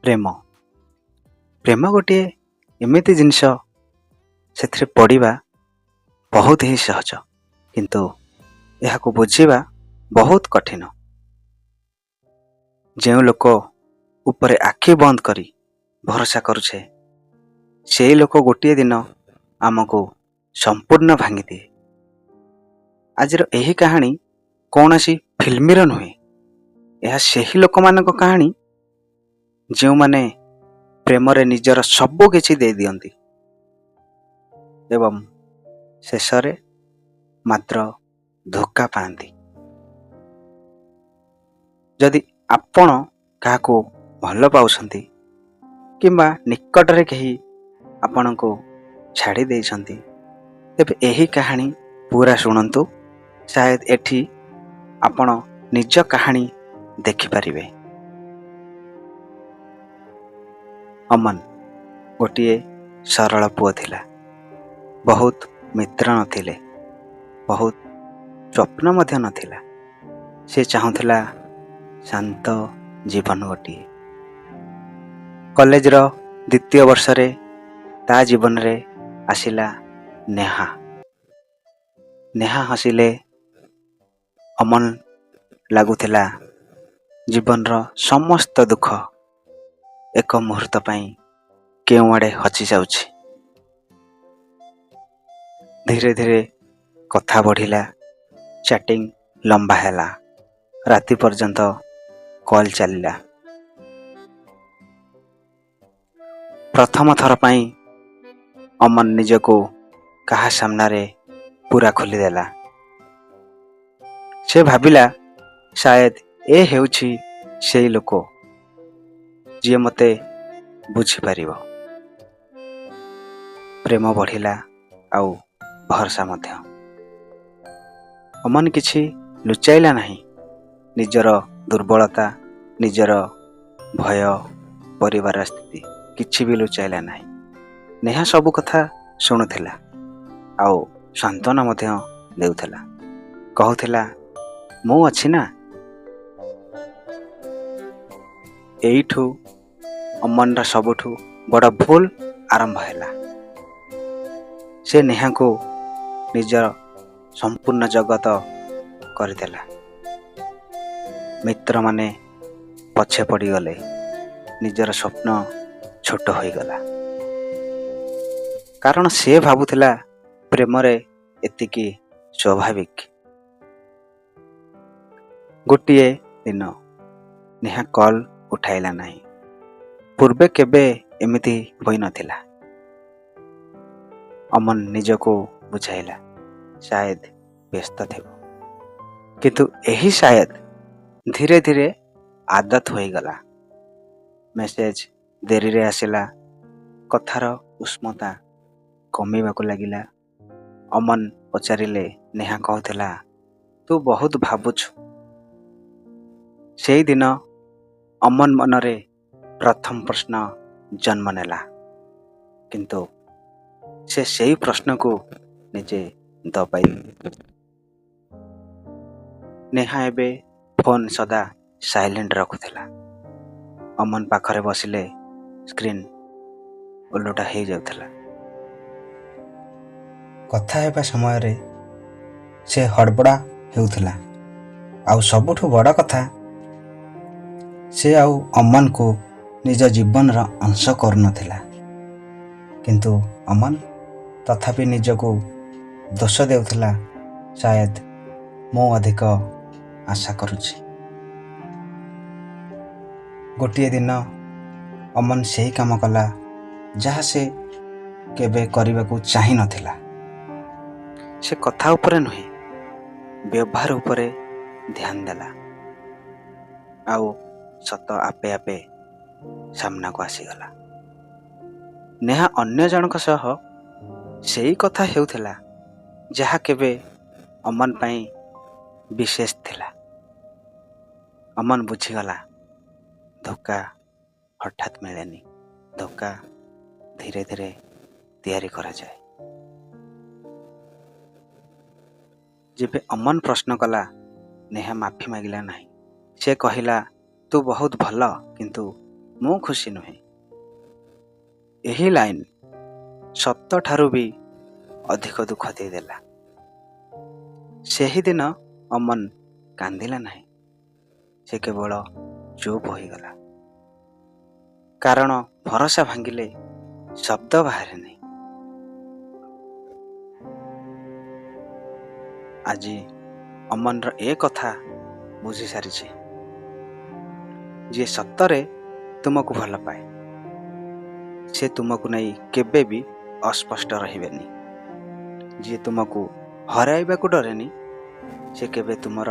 ପ୍ରେମ ପ୍ରେମ ଗୋଟିଏ ଏମିତି ଜିନିଷ, ସେଥିରେ ପଡ଼ିବା ବହୁତ ହିଁ ସହଜ, କିନ୍ତୁ ଏହାକୁ ବୁଝିବା ବହୁତ କଠିନ। ଯେଉଁ ଲୋକ ଉପରେ ଆଖି ବନ୍ଦ କରି ଭରସା କରୁଛେ, ସେଇ ଲୋକ ଗୋଟିଏ ଦିନ ଆମକୁ ସମ୍ପୂର୍ଣ୍ଣ ଭାଙ୍ଗିଦିଏ। ଆଜିର ଏହି କାହାଣୀ କୌଣସି ଫିଲ୍ମର ନୁହେଁ। ଏହା ସେହି ଲୋକମାନଙ୍କ କାହାଣୀ, ଯେଉଁମାନେ ପ୍ରେମରେ ନିଜର ସବୁ କିଛି ଦେଇଦିଅନ୍ତି ଏବଂ ଶେଷରେ ମାତ୍ର ଧୋକା ପାଆନ୍ତି। ଯଦି ଆପଣ କାହାକୁ ଭଲ ପାଉଛନ୍ତି କିମ୍ବା ନିକଟରେ କେହି ଆପଣଙ୍କୁ ଛାଡ଼ି ଦେଇଛନ୍ତି, ତେବେ ଏହି କାହାଣୀ ପୁରା ଶୁଣନ୍ତୁ। ସାୟଦ ଏଠି ଆପଣ ନିଜ କାହାଣୀ ଦେଖିପାରିବେ। ଅମନ ଗୋଟିଏ ସରଳ ପୁଅ ଥିଲା। ବହୁତ ମିତ୍ର ନଥିଲେ, ବହୁତ ସ୍ୱପ୍ନ ମଧ୍ୟ ନଥିଲା। ସେ ଚାହୁଁଥିଲା ଶାନ୍ତ ଜୀବନ ଗୋଟିଏ। କଲେଜର ଦ୍ୱିତୀୟ ବର୍ଷରେ ତା ଜୀବନରେ ଆସିଲା ନେହା। ନେହା ହସିଲେ ଅମନ ଲାଗୁଥିଲା ଜୀବନର ସମସ୍ତ ଦୁଃଖ ଏକ ମୁହୂର୍ତ୍ତ ପାଇଁ କେଉଁଆଡ଼େ ହଜିଯାଉଛି। ଧୀରେ ଧୀରେ କଥା ବଢ଼ିଲା, ଚାଟିଂ ଲମ୍ବା ହେଲା, ରାତି ପର୍ଯ୍ୟନ୍ତ କଲ୍ ଚାଲିଲା। ପ୍ରଥମ ଥର ପାଇଁ ଅମନ ନିଜକୁ କାହା ସାମ୍ନାରେ ପୁରା ଖୋଲିଦେଲା। ସେ ଭାବିଲା, ସାୟଦ ଏ ହେଉଛି ସେଇ ଲୋକ ଯିଏ ମୋତେ ବୁଝିପାରିବ। ପ୍ରେମ ବଢ଼ିଲା ଆଉ ଭରସା ମଧ୍ୟ। ଅମନ କିଛି ଲୁଚାଇଲା ନାହିଁ। ନିଜର ଦୁର୍ବଳତା, ନିଜର ଭୟ, ପରିବାର ସ୍ଥିତି କିଛି ବି ଲୁଚାଇଲା ନାହିଁ। ନେହା ସବୁ କଥା ଶୁଣୁଥିଲା ଆଉ ସାନ୍ତ୍ୱନା ମଧ୍ୟ ଦେଉଥିଲା। କହୁଥିଲା, ମୁଁ ଅଛି ନା। ଏଇଠୁ ଅମନର ସବୁଠୁ ବଡ଼ ଭୁଲ ଆରମ୍ଭ ହେଲା। ସେ ନେହାକୁ ନିଜର ସମ୍ପୂର୍ଣ୍ଣ ଜଗତ କରିଦେଲା। ମିତ୍ରମାନେ ପଛେ ପଡ଼ିଗଲେ, ନିଜର ସ୍ୱପ୍ନ ଛୋଟ ହୋଇଗଲା। କାରଣ ସେ ଭାବୁଥିଲା ପ୍ରେମରେ ଏତିକି ସ୍ୱାଭାବିକ। ଗୋଟିଏ ଦିନ ନେହା କଲ୍ ଉଠାଇଲା ନାହିଁ। ପୂର୍ବେ କେବେ ଏମିତି ହୋଇନଥିଲା। ଅମନ ନିଜକୁ ବୁଝାଇଲା, ସାୟଦ ବ୍ୟସ୍ତ ଥିବ। କିନ୍ତୁ ଏହି ସାୟଦ ଧୀରେ ଧୀରେ ଆଦତ ହୋଇଗଲା। ମେସେଜ ଡେରିରେ ଆସିଲା, କଥାର ଉଷ୍ମତା କମିବାକୁ ଲାଗିଲା। ଅମନ ପଚାରିଲେ ନେହା କହୁଥିଲା, ତୁ ବହୁତ ଭାବୁଛୁ। ସେଇଦିନ ଅମନ ମନରେ ପ୍ରଥମ ପ୍ରଶ୍ନ ଜନ୍ମ ନେଲା, କିନ୍ତୁ ସେ ସେଇ ପ୍ରଶ୍ନକୁ ନିଜେ ଦବାଇ। ନେହା ଏବେ ଫୋନ୍ ସଦା ସାଇଲେଣ୍ଟ ରଖୁଥିଲା। ଅମନ ପାଖରେ ବସିଲେ ସ୍କ୍ରିନ୍ ଓଲଟା ହେଇଯାଉଥିଲା। କଥା ହେବା ସମୟରେ ସେ ହଡ଼ବଡ଼ା ହେଉଥିଲା। ଆଉ ସବୁଠୁ ବଡ଼ କଥା, ସେ ଆଉ ଅମନକୁ ନିଜ ଜୀବନର ଅଂଶ କରୁନଥିଲା। କିନ୍ତୁ ଅମନ ତଥାପି ନିଜକୁ ଦୋଷ ଦେଉଥିଲା, ସାୟଦ ମୁଁ ଅଧିକ ଆଶା କରୁଛି। ଗୋଟିଏ ଦିନ ଅମନ ସେହି କାମ କଲା ଯାହା ସେ କେବେ କରିବାକୁ ଚାହିଁନଥିଲା। ସେ କଥା ଉପରେ ନୁହେଁ, ବ୍ୟବହାର ଉପରେ ଧ୍ୟାନ ଦେଲା ଆଉ ସତ ଆପେ ଆପେ ସାମ୍ନାକୁ ଆସିଗଲା। ନେହା ଅନ୍ୟ ଜଣଙ୍କ ସହ ସେଇ କଥା ହେଉଥିଲା ଯାହା କେବେ ଅମନ ପାଇଁ ବିଶେଷ ଥିଲା। ଅମନ ବୁଝିଗଲା, ଧୋକା ହଠାତ୍ ମିଳେନି, ଧୋକା ଧୀରେ ଧୀରେ ତିଆରି କରାଯାଏ। ଯେବେ ଅମନ ପ୍ରଶ୍ନ କଲା, ନେହା ମାଫି ମାଗିଲା ନାହିଁ। ସେ କହିଲା, ତୁ ବହୁତ ଭଲ, କିନ୍ତୁ ମୁଁ ଖୁସି ନୁହେଁ। ଏହି ଲାଇନ୍ ସତଠାରୁ ବି ଅଧିକ ଦୁଃଖ ଦେଇଦେଲା। ସେହିଦିନ ଅମନ କାନ୍ଦିଲା ନାହିଁ, ସେ କେବଳ ଚୁପ୍ ହୋଇଗଲା। କାରଣ ଭରସା ଭାଙ୍ଗିଲେ ଶବ୍ଦ ବାହାରେନି। ଆଜି ଅମନର ଏ କଥା ବୁଝିସାରିଛି, ଯିଏ ସତରେ ତୁମକୁ ଭଲ ପାଏ ସେ ତୁମକୁ ନେଇ କେବେ ବି ଅସ୍ପଷ୍ଟ ରହିବେନି। ଯିଏ ତୁମକୁ ହରାଇବାକୁ ଡରେନି ସେ କେବେ ତୁମର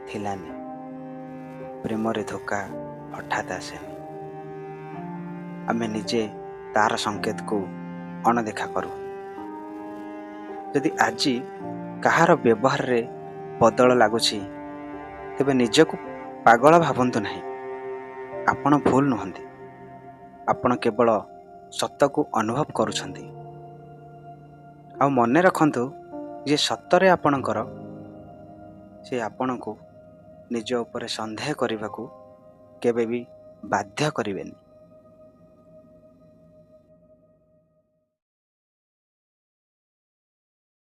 ଥିଲାନି। ପ୍ରେମରେ ଧୋକା ହଠାତ୍ ଆସେନି, ଆମେ ନିଜେ ତାର ସଂକେତକୁ ଅଣଦେଖା କରୁ। ଯଦି ଆଜି କାହାର ବ୍ୟବହାରରେ ବଦଳ ଲାଗୁଛି, ତେବେ ନିଜକୁ ପାଗଳ ଭାବନ୍ତୁ ନାହିଁ। ଆପଣ ଭୁଲ ନୁହନ୍ତି, ଆପଣ କେବଳ ସତକୁ ଅନୁଭବ କରୁଛନ୍ତି। ଆଉ ମନେ ରଖନ୍ତୁ, ଯିଏ ସତରେ ଆପଣଙ୍କର, ସେ ଆପଣଙ୍କୁ ନିଜ ଉପରେ ସନ୍ଦେହ କରିବାକୁ କେବେ ବି ବାଧ୍ୟ କରିବେନି।